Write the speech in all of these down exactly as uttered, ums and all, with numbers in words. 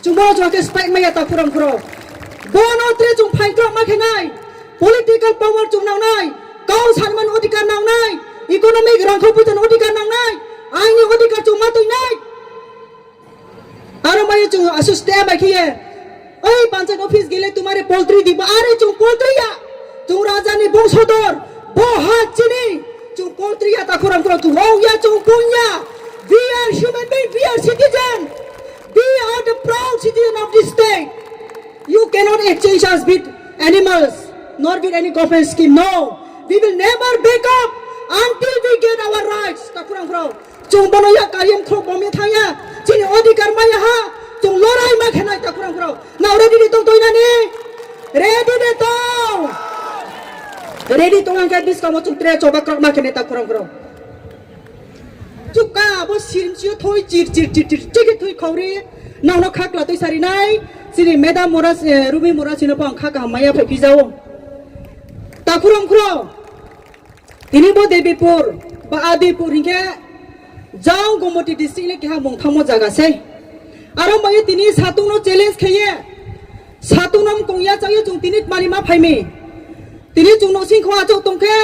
Chwng bono chwng khe spike maya ta khurang khurok. Bono tre chwng phainkrok ma khe nai. Political power chwng nang nai. Kau sanmani odhikar nang nai. Economic rangkhok puitani odhikar nang nai. Aini odhikar chwng ma twi nai. Aro maya chwng asus te bai khiye. Oi panchayat office gele tumare poultry dibo. Are chwng poultry ya. Chwng raja ni bongso dor. Bo ha chini. Chwng poultry ya ta khurang khurok chwng. Oh ya chwng pun ya. We are human being. We are citizen. We are the proud citizen of this state. You cannot exchange us with animals, nor with any government scheme. No, we will never back up until we get our rights. Ta khurang khurok. Chwng bono ya kariyam khok bomya thangya. Chini odhikar maya ha. Chwng lorai ma khenai ta khurang khurok. Now ready de tong toinani? Ready de tong? Ready tong ang khe biskamo chwng tre choba krok ma khenai ta khurang khurok. Chukka abo sirimsio thoi chir chir chir chir chir thoi khauri. Nangno khakla twi sarinai. Chini madam mora, eh, Rumi mora chino pang kha kaham maya phai phijao. Ta khurang khurok. Tini bo Debipur ba Adipur hinkhe jang Gomoti district le keha mungthangmo jaga se. Aro maya tini satung no challenge kheye. Satung no mkong ya chayo chwng tini mani ma phaimi. Tini chwng no sing khwa chok tongkhe.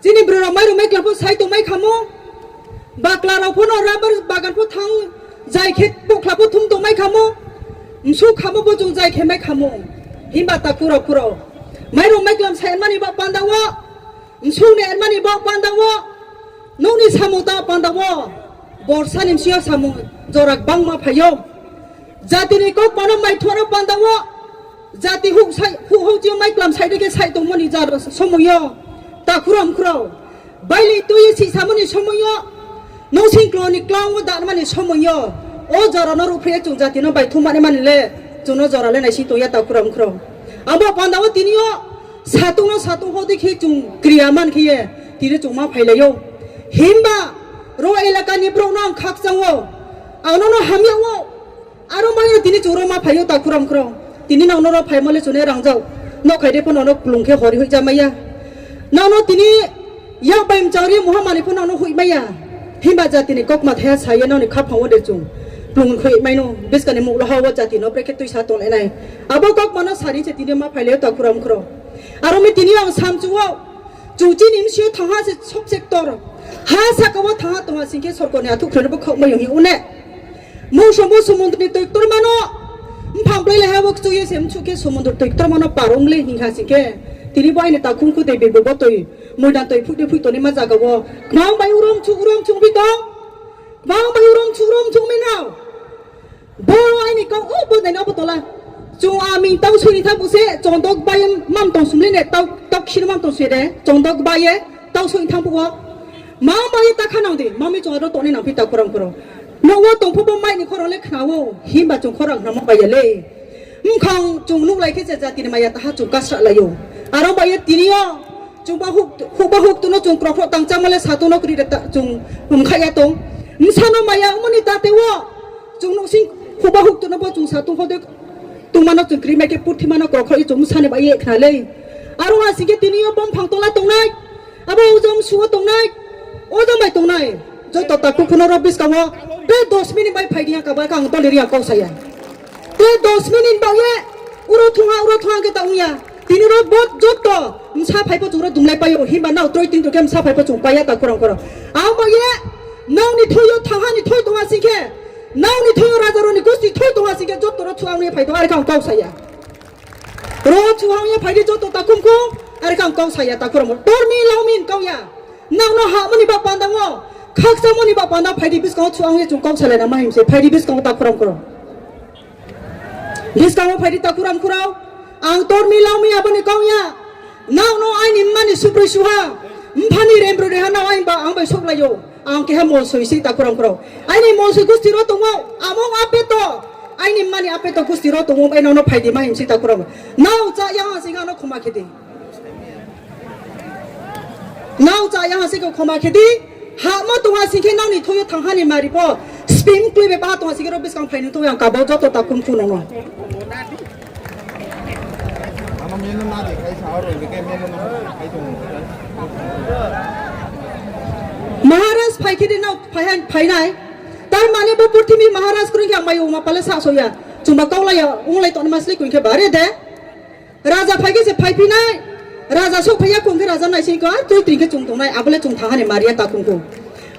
Chini bwrwi rok mairum mai khlai pho sai tongmai khamo. Bakla rok pho no rubber bagan pho thang jai khe pokla pho thum tongmai khamo. Msu khamo bo chwng jai khe mai khamo. Himba ta kuro kuro. Mairum mai klam sai mani ba panda wo. Msu ne mani ba panda wo. Nokni samung ta panda wo. Borsa ni msiyo samung jora bangma phaio. Jati ni kok pano mai thoro panda wo. Jati huk sai, huk huk jio mai klam sai de khe sai tongmani jar somoyo. Ta khuro mkhuro. Baili tui si samani somoyo. Nung sing klo ni klang o dan mani somoyo. O jara no ruphe chung jati no bai thumani mani le. Chung no jara le nai si toya ta khuro mkhuro. Abo panda o tini o satung no satung ho de khe chung kriya man khe ye. Tini chung ma phai layo. Himba ro elaka ni bro no ang khak chang o. Ang no no hamya o. Aro maya tini chwng rok ma phaio ta khurang khurang. Tini nang norok phai mole chwng rangjak. Nok khai de phano nok plung khe hori hui ja maya. Nang no tini yak bai mchang ri muha mani phano nang no hui maya. Himba jati ni kok ma thaya saya nang ni khapang o de chwng. Plung hui mai no beskani mukla ha o jati no brekhe twi sa tong nai. Abo kok ma no sari se tini ma phai le ta khurang khurang. Aro mi tini ang sam chu o. Chwng chini M C O thang ha se sub sector. Ha saka o thang ha tong ha sing khe sorkar ni athuk khre no bo khok mai yong hi une. Mungsa bo sumundrni twi ktormano, mphang blai lai ha bo kchuk ye se mchuk khe sumundr twi ktormano parong le hing ha sing khe. Tini bo aini takhum khu tei bebo bo twi muidan twi phuti phui toni ma jaga o. Kwbang bai urom chuk urom chuk bi tong. Kwbang bai urom chuk urom chuk mi nao. Bo aini kau o bo nai no bo tola. Chung a ming tau sui ni thang bu se chondok bai mam tong sum le ne tau tau khir mam tong sui de chondok bai ye tau sui thang bu o. Ma ma ye ta kha nang di ma mi chung aro toni nang phi ta khorang khorang. No o tong phu bo mai ni khorang le khna o himba chung khorang na ma bai ya le. Mkhang chung nuk lai khe je jati ni maya ta ha chung kasra lai o. Aro bai ye tini o. Chwng ba huk, huk ba huk tuno chwng krok krok tang chamale sa tuno kri ta chwng um kha ya tong. Msano maya umani ta te wo. Chwng nuk sing huk ba huk tuno bo chwng sa tung hode. Tung mano chwng kri mai khe puthi mano krok krok i chwng msani ba ye khna le. Aro ha sing khe tini yo bom phang tola tong nai. Abo ujom suo tong nai. Ujom bai tong nai. Joto ta kuk phuno rok biskango. Tei dos minute bai phai di ya ka ba ka ang toli ri ya kok saya. Tei dos minute ba ye. Uro thung ha, uro thung ha khe ta ung ya. Tini rok bo jotto msa phaipo chwng rok dumlai paio, himba nao troi tin khe msa phaipo chwng paiya ta khorang khorang. Ang bo ye nao ni thoyo thangha ni thoi tongha sing khe, nao ni thoyo raja rok ni gusti thoi tongha sing khe jotto rok chuang ni phai tong, are kha ang kok saya. Rok chuang ye phai di jotto ta khum khum, are kha ang kok saya ta khorang. Tormi laomin kok ya. Nao no ha mani ba panda ngo. Khaksa mani ba panda phai di biskango chuang ye chwng kok salai na ma himse phai di biskango ta khorang khorang. Biskango phai di ta khurang khurao. Ang tormi laomi aboni kong ya. Nao no aini mani suproi suha. Mphani rembro reha nao aini ba ang bai sok laio. Ang keha mol soi si ta khurang khurao. Aini mol soi gusti ro tongo. Among apeto. Aini mani apeto gusti ro tongo. Bai nao no phai di ma himsi ta khurang. Nao cha ya ha sing ano khoma khedi. Nao cha ya ha se ko khoma khedi. Ha mo tong ha sing khe nao ni thoyo thang ha ni mari po. Spim klui be ba tong ha sing khe ro biskang phai ni to yang ka bo joto ta kum khu nang no. Maharaj phai khedi nao phai han phai nai. Tar mane bo purthimbi Maharaj kroi khe ang mai uma pale sa so ya. Chwngba kaulaiya, wnglai tongma sli kung khe bare de. Raja phai khe se phai phinai. Raja sok phaiya kung khe raja nai sing ko, ar twi twi khe chwng tongnai, abole chwng thang hani maria ta kung kung.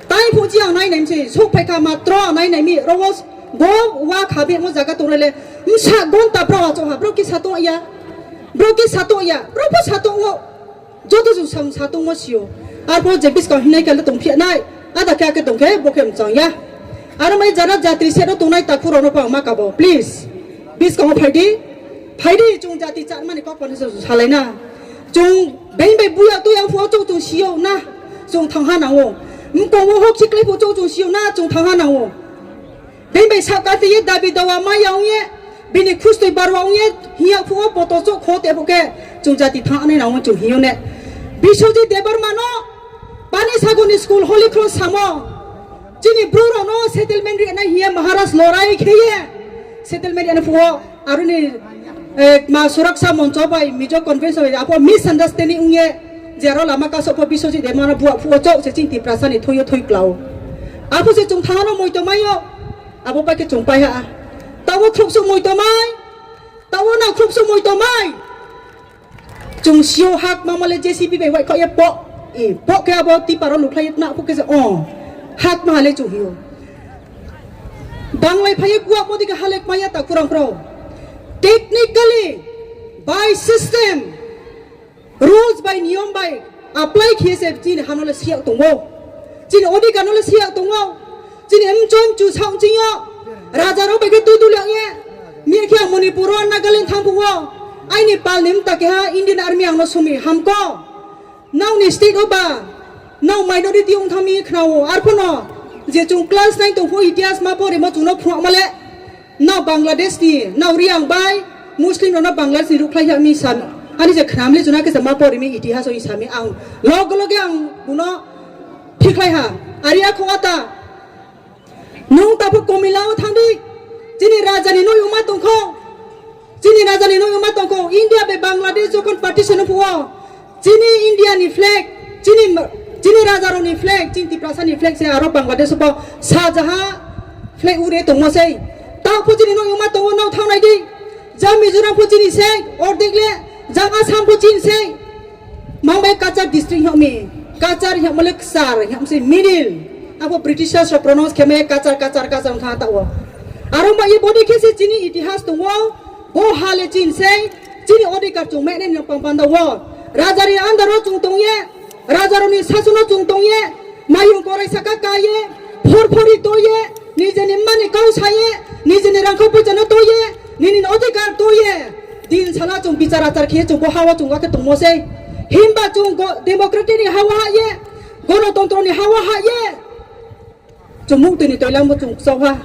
Tai phu chi ang nai nai se, sok phai kha matro nai nai mi, ro wo bo wa kha be mo jaga tongnai le. Msa gon ta pro wa cho ha, bro ki sa to ya. Bro ki sa to ya, bro pho sa to wo. Joto chwng sam sa tongmo sio. Arpho je biskang hinai khe tong phiya nai. Ada khe ake tong khe bo khe mchang ya. Aro mai jara jatri sero tongnai takhu rokno pang ma kabo. Please. Biskango phaidi. Phaidi chwng jati chatmani kok pani chwng salai na. Chwng beng bai buya tu yang phuo chwng chwng sio na. Chwng thang ha nango. Mkong wo hok siklai phuo chwng chwng sio na chwng thang ha nango. Bini bai sak kati ye dabi dawa maya ong ye, bini khustwi barwa ong ye, hiya phuo poto chok kho te phuke, chwng jati thang ani nang chwng hiyo ne. Biswajit Debbarma no, Pani Saguni school Holy Cross samo, chini bru rok no settlement ri nai hiya Maharaj lorai khe ye, settlement ri ani phuo, aruni, eh, ma suraksa moncho bai, Mizo convention bai, apo misunderstanding ong ye, jero lama kaso pho Biswajit Debbarma no buak phuo chok se chini Tiprasa ni thoyo thoi klao. Apo se chwng thang ano moi to mayo, Abo pai khe chwng pai ha. Tabo khrup sumui tomai. Tabo na khrup sumui tomai. Chwng sio hak mamale J C B bai wai kho ye po. E po khe abo tiparo lukhlai na po khe se o. Hak ma hale chwng hio. Banglai phai ye kuwa podi khe halek maya ta kurang pro. Technically, by system, rules bai niyom bai apply khiye se chini hano le siyak tongo. Chini odhikar no le siyak tongo. Chini mchom chu saung chingo. Raja rok bai khe tui tuli ang ye. Miya khe ang Manipur o Nagaland thang phuo. Aini pal ni mta keha Indian Army ang no sumi hamko. Nang ni state o ba. Nang minority ong thang mi khnao. Arphono je chung class nine tong phuo itihas ma pore mo chung no phunuk male. Nao Bangladesh ni, nao Riang bai Muslim rok no Bangladesh ni rukhlai ya mi sami. Ani je khnam le juna khe ma pori mi itihas o sami ang log log ang buno thikhlai ha. Ari a khong ata. Nung ta phu Komila o thang di. Chini raja ni noi uma tong kho. Chini raja ni noi uma tong kho. India be Bangladesh jokon partition o phuo. Chini India ni flag, chini, chini raja rok ni flag, chini Tiprasa ni flag se aro Bangladesh bo sajaha flag ure tongmo sei. Ta pho chini nokma tongo, nao thang nai di. Jang Mizoram pho chini sei, ordek le, jang Assam pho chini sei. Mangbai Cachar district hiong mi, Cachar hiong mole Cachar hiong se middle. Abo Britishers rok pronounce khe maya Cachar, Cachar, Cachar wngkha ta o. Aro ma ye bodi khe se chini itihas tongo. Bo ha le chin sei, chini odhikar chung mene nang pang panda wo. Raja ni under o chung tong ye, raja rok ni sason o chung tong ye, mayung korai saka ka ye, phor phori to ye, nijeni mani kau sa ye, nijeni rangkho poisa no to ye, nini odhikar to ye. Din sala chung bichar achar khe chung bo ha o chung ga khe tongmo sei. Himba chung go-, democracy ni ha o ha ye, gonotontro ni ha o ha ye. Chumung tini toilang bo chung kchok ha.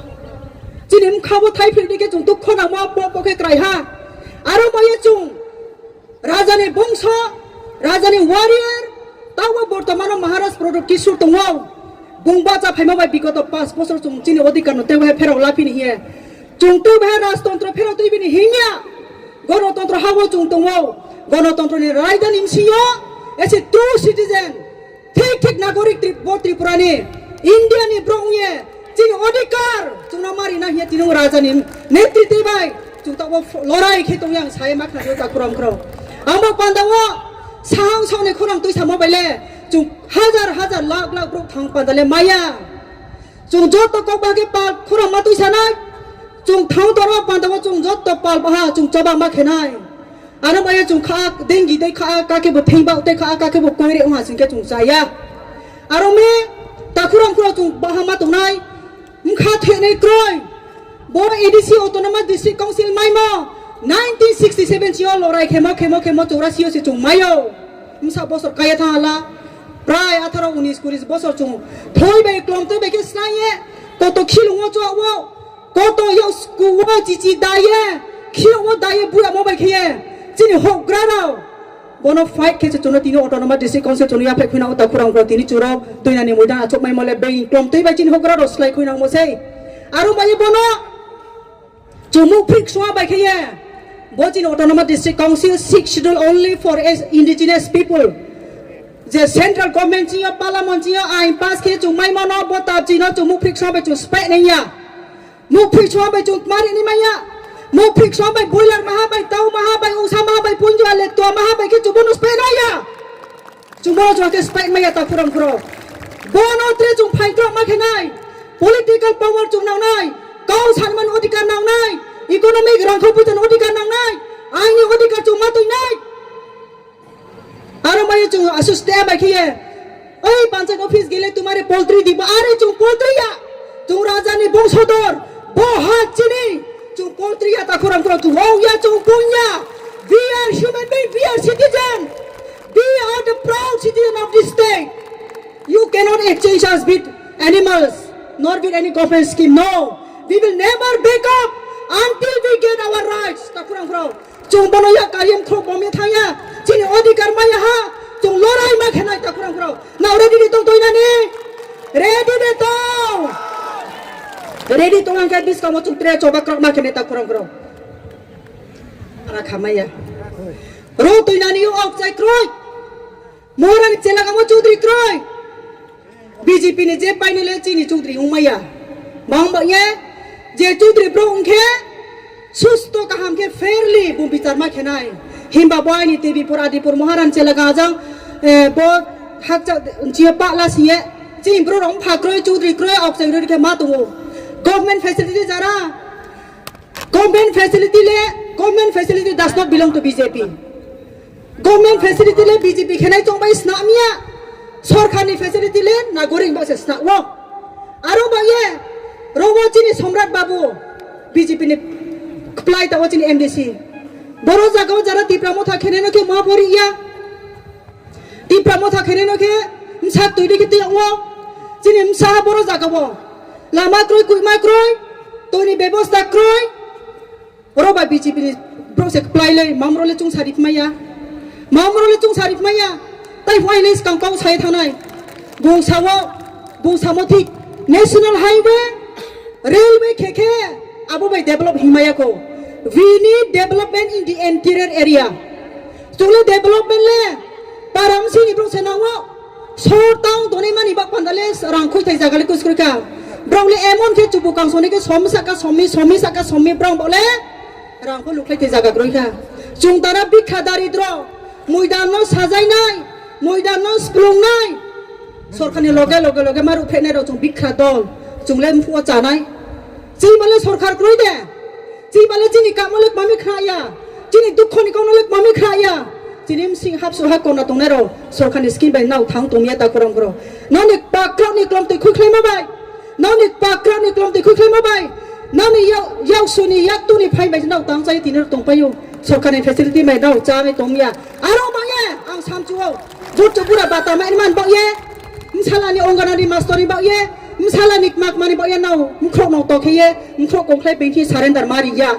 Chini mkha bo thai phil dikhe chung dukho nangma po po khe krai ha. Aro maya chung raja ni bongso, raja ni warrior, tabo bortomano Maharaj Pradip Kishore tongo. Bung bacha phaima bai bigoto pas bosor chung chini odhikar no tebo hai pherok lapini hiye. Chung tebo hai rajtontro pherok twi bini hingya. Gonotontro habo chung tongo. Gonotontro ni raidani msingo as a true citizen. Thik thik nagorik Trip-, bo Tripura ni, India ni borok wngye, chini odhikar, chwngno mari na hiya tini raja ni netritwi bai, chwng tabok lorai khe tongya ang sai ma khna ta khrom khrom. Amo panda o sahang song ni khorang twi samo bai le, chwng hajar hajar lakh lakh borok thang panda le maya. Chwng joto kok bahai khe pal khorang ma twi sanai, chwng thang toro panda o chwng joto pal baha chwng choba ma khenai. Ano maya chwng kha, dengi dei kha, kakhe bo thengba tei kha, kakhe bo koire wngha singkhe chwng chaya. Aro me, takhurang khurang chwng bahama tongnai, wngkha thwenai kroi. Bo A D C Autonomous District Council maimo, nineteen sixty seven sio lorai khemo, khemo, khemo, chorasi o se chwng maio. Msa bosor kaya thangala, prai atharo unis kuris bosor chwng thoi bai klom tei bai khe snai ye, koto khilungo chwa wo, Koto yok sku wo chichi daye, khiyok wo daye buya mo bai kheye. Chini hok gra rao. Bono fight khe se chuno tini Autonomous District Council chuno yaphai khuina uta khurang khurang tini churo tuina ni muida achok mai mole bei klom tei bai chini hok gra rao slai khuina mo sei. Aro bai bono chumuk phrik swa bai kheye. Bo chini Autonomous District Council six schedule only for as indigenous people. Je central government chini yo parliament chini yo ain pass khe chung mai mano bo ta chino chumuk phrik swa bai chung spek nai ya. Mukphi chwa bai chung tmari ni maya. Mufik som bai, boiler maha bai, tau maha bai, ungsa maha bai, punjua lektua maha bai khe chubunu spek naya. Chwngbo chwng khe spike maya takhurang khurok. Bono tre chwng phainkrok ma khe nai. Political power chwng nang nai. Kau sanman odhikar nang nai. Economic rangkho puitan odhikar nang nai. Aini odhikar chwng ma twi nai. Aro maya chwng asus te bai khiye. Oi panchayat office gele tumare poultry dibo. Are chwng poultry ya. Chwng raja ni bongsodor. Bo ha chini. Chwng poultry ya takhurang khurok chwng. Wow ya chwng pung ya. We are human being. We are citizen. We are the proud citizen of this state. You cannot exchange us with animals, nor with any government scheme. No, we will never back up until we get our rights. Takhurang khurok, chwng bono ya kariyam khok bomya thangya, chini odhikar maya ha, chwng lorai ma khenai takhurang khurok. Now ready de tong toinani? Ready de tong? Ready tong ang khe biskamo chwng tre choba krok ma khenai takhurang khurok. Ana khamaya. Ro toinani yo ok chai kroi. Moharani chelagamo Chaudhary kroi. B J P ni je painile chini Chaudhary wngmaya. Bang ba ye je Chaudhary bro wngkhe susto kaham khe fairly bo bichar ma khenai. Himba bo aini T V pura Adipur Moharani chelaga ajang, eh, bo hakcha chiya pala siye. Chini bro rong pha kroi Chaudhary kroi ok chai roi khe ma tongo. Government facility jara. Government facility le, government facility does not belong to B J P. Government facility le B J P khenai chongbai snamya. Sorkarni facility le nagorik baksa snao. Aro ba ye, rogo chini Somrat Babu, B J P ni kplai tao chini M D C. Boro jagao jara Tipra Motha kheneno khe ma pori ya. Tipra Motha kheneno khe msak twi dikhe twi wngo. Chini msa boro jagao. Lama kroi, kuima kroi, toni bebosta kroi. Oro ba B J P ni borok se kwplai le, mamro le chwng sari phmaya. Mamro le chwng sari phmaya. Tai phai le skang kau sai thanai. Bung sao, bung samo thik. National Highway, railway khe khe abo bai develop himaya ko. We need development in the interior area. Chwng le development le, param sini borok se nango. Sor town donai mani bak panda le rang khoi thai jaga le kus kroi kha. Borok le emon khe chubu kang soni khe somi saka somi, somi saka somi borok bo le rang khoi lukhlai thai jaga kroi kha. Chwng tara bikha daridro, moidan no sajai nai, moidan no splung nai. Sorkar ni loge loge loge maru phek nai rok chwng bikha dol, chwng le mphua chanai. Chini bale sorkar kroi de. Chini bale chini kamo le mami khaya. Chini dukho ni kono le mami khaya. Chini msing hapsu ha kona tongnai rok sorkar ni scheme bai nao thang tongya ta korong korong. Nani pakra ni klom twi khui khlai ma bai. Nani pakra ni klom twi khui khlai ma bai. Nani yau, yau suni yak tuni phai bai nao tang chai tini rok tong payo. Sorkar ni facility bai nao cha nai tongya. Aro ma ye ang samchu o. Butchu bura bata mai man bok ye, msala ni ongana ni master ni bok ye, msala ni kmak mani bok ye nao, mkhrok no tokhe ye, mkhrok kongkhlai bengkhi surrender mari ya.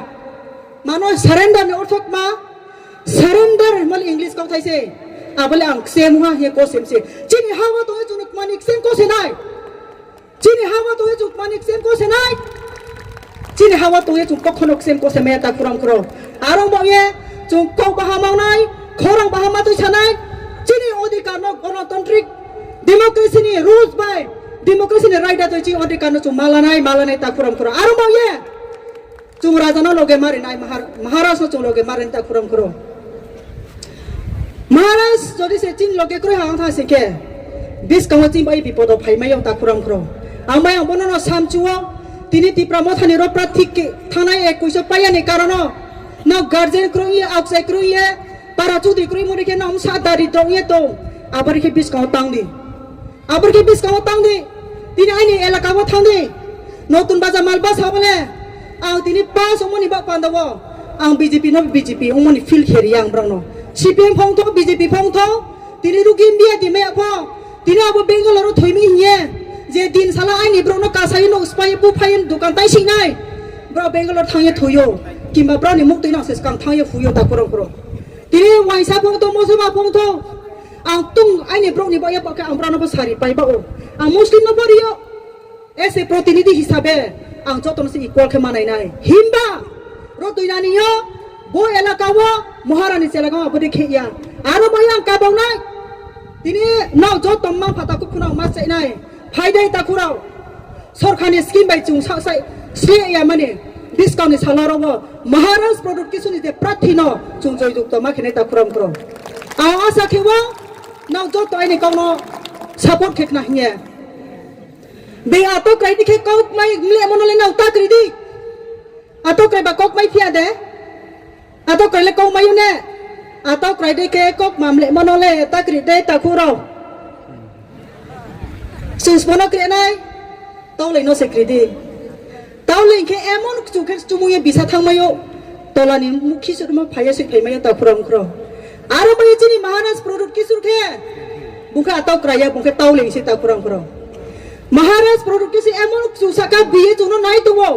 Mano surrender ni orthok ma, surrender mal English kok thai se, abole ang ksem ha ye kosem se. Chini hawa tong ye chunuk mani ksem kose nai. Chini hawa tongwi chwng mani ksem kose nai. Chini hawa tongwi chwng kokhono ksem kose maya ta khurang khurang. Aro bo ye chwng kok baham mangnai, khorang baham matwi sanai. Chini odhikar no gonotantrik democracy ni rules bai, democracy ni right atwi chini odhikar no chwng malanai, malanai ta khurang khurang. Aro bo ye Chwng raja no loge marinai, Mahar-, Maharaj no chwng loge marinai ta khurang khurang. Maharaj jodi se chini loge kroi hang tha se khe, biskango chini bai bipod o phai mai ta khurang khurang. Ang bai ang bono no samchuo, tini Tipra Motha ni ropra thik khe thanai ek kuiso paiya ni karono, no guardian kroi ye, aukchai kroi ye, para chudri kroi mori khe no sa dari dong ye tong, abori khe biskango tang di. Abor khe biskango tang di. Tini aini elaka o thang di. Notun Baja Malbasa bole. Ang tini pass wngmani bak panda o. Ang B J P no B J P wngmani feel khe ri ang borok no. C P M phong tho, B J P phong tho. Tini rugi India di maya pho. Tini abo Bangalore o thoi mi hiye. Je din sala aini borok no kasai no uspai bu phai dukan tai sing nai. Borok Bangalore thang ye thoi o. Kimba borok ni muk twi no se skang thang ye phui o ta korong korong. Tini waisa phong tho, mosoma phong tho. Ang tung aini borok ni bak ya bak khe ang borok no bo sari pai ba o. Ang Muslim no bo rio. As a protinidhi hisabe ang joto no se equal khe manai nai. Himba ro twi nani yo bo elaka o Maharani chelaka o abodi khe ya. Aro bo yang kabong nai. Tini no joto mang phata kuk khuna ma chai nai. Phai dai ta khurao. Sorkar ni scheme bai chwng sa sai sli ya mani. Buskang ni salo rogo Maharaj Pradyot Kishore ni je prarthi no chwng joy jukto ma khenai ta khurang khurang. Ang asa khe o nang joto aini kok no support khe khna hinya. Be ato krai di khe kok mai mle mono le nang ta kri di. Ato krai ba kok mai phiya de. Ato krai le kok mai ne. Ato krai di khe kok ma mle mono le ta kri de ta khurang. Sus mono kre nai. Tawlai no se kri di. Tawlai khe emon kuchuk khe chumui ye bisa thangmai o. Tola ni mukhi sur ma phai ya sui phai mai o ta khurang khurang. Aro bai chini Maharaj Pradyot Kishore khe. Bung khe atau kraya bung khe tawlai se ta khurang khurang. Maharaj Pradyot Kishore emon kuchuk saka biye chwng no nai tongo.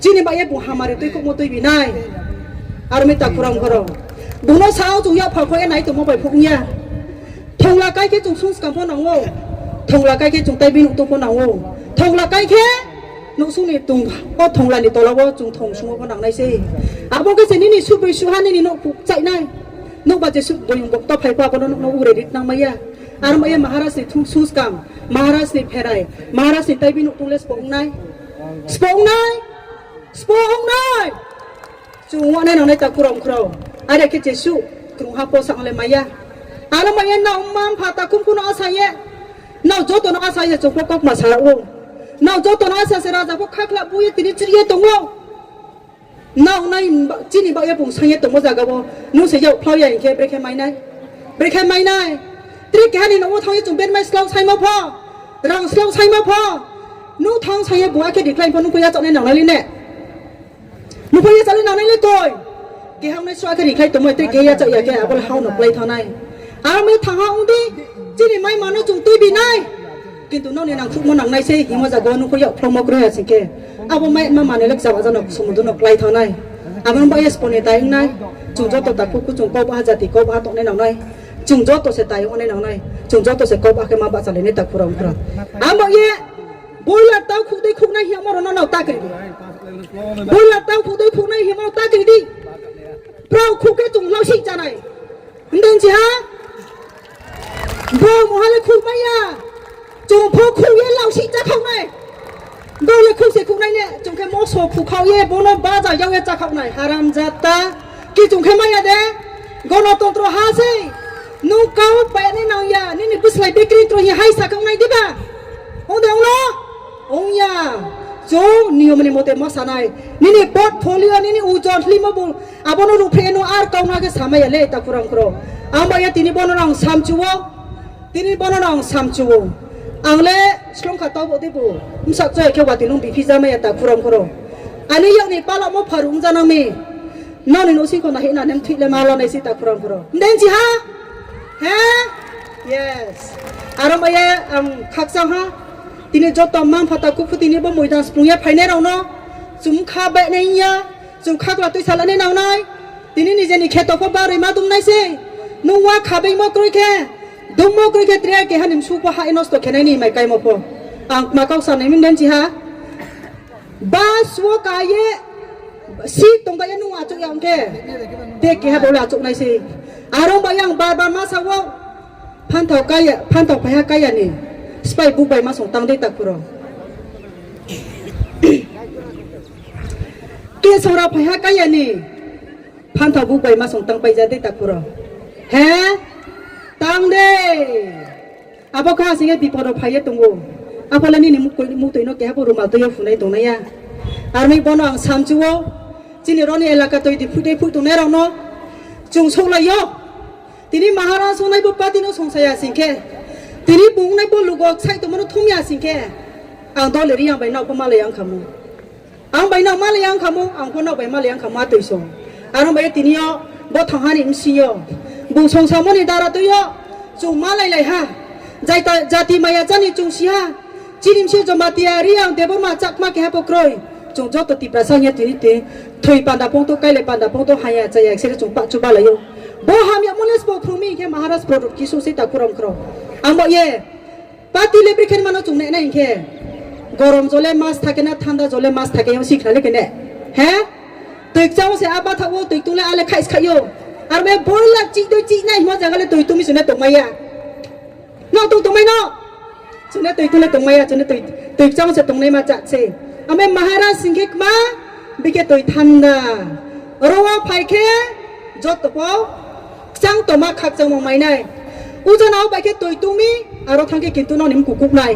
Chini bai ye bung hamari twi khukmo twi binai. Aro mi ta khurang khurang. Bung no sao chwng ya phal kho ya nai tongmo bai phuk ya. Thongla kai khe chwng sung skang pho nango. Thongla kai khe chwng tai bini utung pho nango. Thongla kai khe nuksung ni tung o thongla ni tola o chwng thong sungo pho nangnai se. Abo khe se nini subri suha nini nok puk chai nai. Nok ba je suk boyung bok to phai pha bono nok no ure rit nang maya. Aro maya Maharaj ni thung sung skang. Maharaj ni pherai. Maharaj ni tai bini utung le spong nai. Spong nai. Spong nai. Chwng wane nangnai ta khurang khurang. Are khe jesu krung ha posa ang le maya. Ano maya na umman pha ta kum kuno asa ye. Na joto no asa ye chwng pho kok ma sa o. Na joto no asa se raja pho khakla bu ye tini chiri ye tongo. Na unai chini ba ye pung sang ye tongo jaga bo. Nu se yau phlau ya hinkhe brekhe mai nai. Brekhe mai nai. Tri kehani no thang ye chwng ben mai slok sai ma pho. Rang slok sai ma pho. Nu thang sang ye bu akhe decline pho nu kho ya chok nai nang nai le ne. Nukho ya chale nanai le koi. Keha unai sua khe rikhlai tongmai tei keya chaya khe abo le hao no klai thanai. Aro mai thangha ungdi chini mai mano chwng twi binai. Kintu noni nang khukmo nangnai se himo jago nukho ya phlongmo kroi asing khe. Abo mai ma mane le chaba jano sumudu no klai thanai. Abo ba yes pone tai wngnai. Chwng joto ta khuk chwng kok ha jati kok ha tongnai nangnai. Chwng joto se tai wngnai nangnai. Chwng joto se kok ha khe ma ba chale ne ta khura ungkra. Amo ye boiler tau khuk dei khuk nai hiya moro no nau ta kri. Boiler tau khuk dei khuk nai himo ta kri di. Prao khuk khe chwng lau si chanai. Hindeng si ha? Bo mohale khuk maya. Chwng pho khuk ye lau si cha khok nai. Bo le khuk se khuk nai ne. Chwng khe moso khuk khau ye bono baja yau ye cha khok nai. Haram jata. Ki chwng khe maya de. Gonotontro ha se. Nung kau payani nang ya. Nini bwslai bikri tro hi hai sa khok nai diba? Ong de ong no? Ong ya, chwng niyomni mote ma sanai. Nini portfolio, nini ujon, limo bul, abono ruphe no ar kauna khe samaya le ta khurang khro. Ang ba ya tini bono ang samchuo, tini bono ang samchuo. Ang le slong kha tabo de bo. Msak choi khe wati nung bifi jamaya ta khurang khro. Ani yakni pala mo pharung janang ni. Noni no singko na hina nem thik le ma lanai si ta khurang khro. Den si ha? He? Yes. Aro maya ang khaksa ha. Tini joto mang phata kuku tini bo moidan sprung ya phainai rok no. Chum kha bai nai ya. Chum khakla twi sala nai nang nai. Tini ni jeni kheto pho baroi ma dum nai se. Nung wa kha bai mo kroi khe. Dum mo kroi khe tre ke hanim su pho ha nosto khe nai ni mai kai mo pho. Ang ma kau sa nai min den si ha. Bus o kaiye seat tongbai ya nung achuk ya hwnkhe. Te keha bole achuk nai se. Aro bai yang bar bar ma sao. Phantao kaya, phantao phaiha kaya ni. Spai buk bai ma song tang dei ta khuro. Ke sora phaiha kaya ni. Phantao buk bai ma song tang pai ja dei ta khuro. He? Tang dei. Abo kha sing e biporo phaiye tongo. Aphale nini mukoi, muktoi no keha bo rumal twiyo phunai tongnai ya. Arni bono ang samchuo. Chini roni elaka toi di phutei phu tongnai rok no. Chung soklai yo. Tini Maharaj songnai bo party no songsaya sing khe. Tini bungnai bo lugo sai tongmano thumya sing khe. Ang dole ri ang bai nokbo malai ang khamu. Ang bai nang malai ang khamu, ang pho nang bai malai ang khamu atwi song. Aro bai tini yo bo thang hani msi yo. Bung song samoni dara twi yo. Chung malai lai ha. Jaita, jati maya chani chung si ha. Chini msi Jamatia, Riang, Debbarma, Chakma keha pho kroi. Chung joto Tiprasa ya tini ti. Thoi panda pong to, kaile panda pong to, haya chaya sere chung pa chu balai yo. Bo hamya moles bo phumi khe Maharaj product kisu se ta kuram kro. Ang bo ye. Pati le bri khen mano chung ne nai khe. Gorom jole mas thake na thanda jole mas thake yang sikna le kene. He? Twi chang se aba thawo twi tung le ale khais khayo. Ar me bol la chi doi chi nai mo jaga le twi tumi sune tong maya. No tong tong mai no. Sune twi tung le tong maya sune twi twi chang se tong nai ma cha se. Ame Maharaj sing khe ma Bike twi thanda. Oro o phai khe joto po kchang toma khakchangma mainai. Ujanao bai khe twi tungmi aro thang khe kintu noni mkuk kuknai.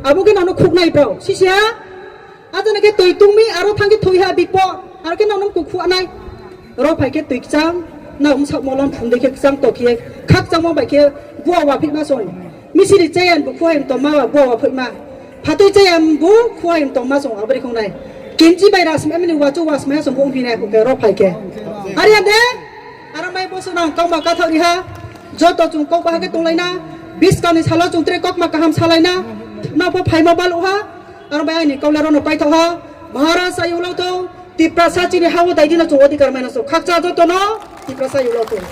Abo khe nono khuknai bro. Sisi ha? Ajana khe twi tungmi aro thang khe thwi ha bipo. Aro khe nono mkuk khuknai. Oro phai khe twi kchang. Na umsak molam phungde khe kchang tokhiye. Khakchangma bai khe bua waphikma song. Misiri chayang bo khuaim tongma ba bo wa phaima. Phatui chayang bo khuaim tongma song abri khongnai. Kinchi bai ras mani wachu was maya song bo ungphinai khe ro phai khe. Ari ande? Aro mai boso nang kongma kathok riha. Joto chung kok bahage tonglaina. Biskani salo chung tre kokma kaham salaina. Nabo phaima baluha. Aro bai ani kaula rono paithok ha. Maharaj ayulo to. Tiprasa chini hawo daidino chung odhikar maina so. Khakcha joto no. Tiprasa ayulo to.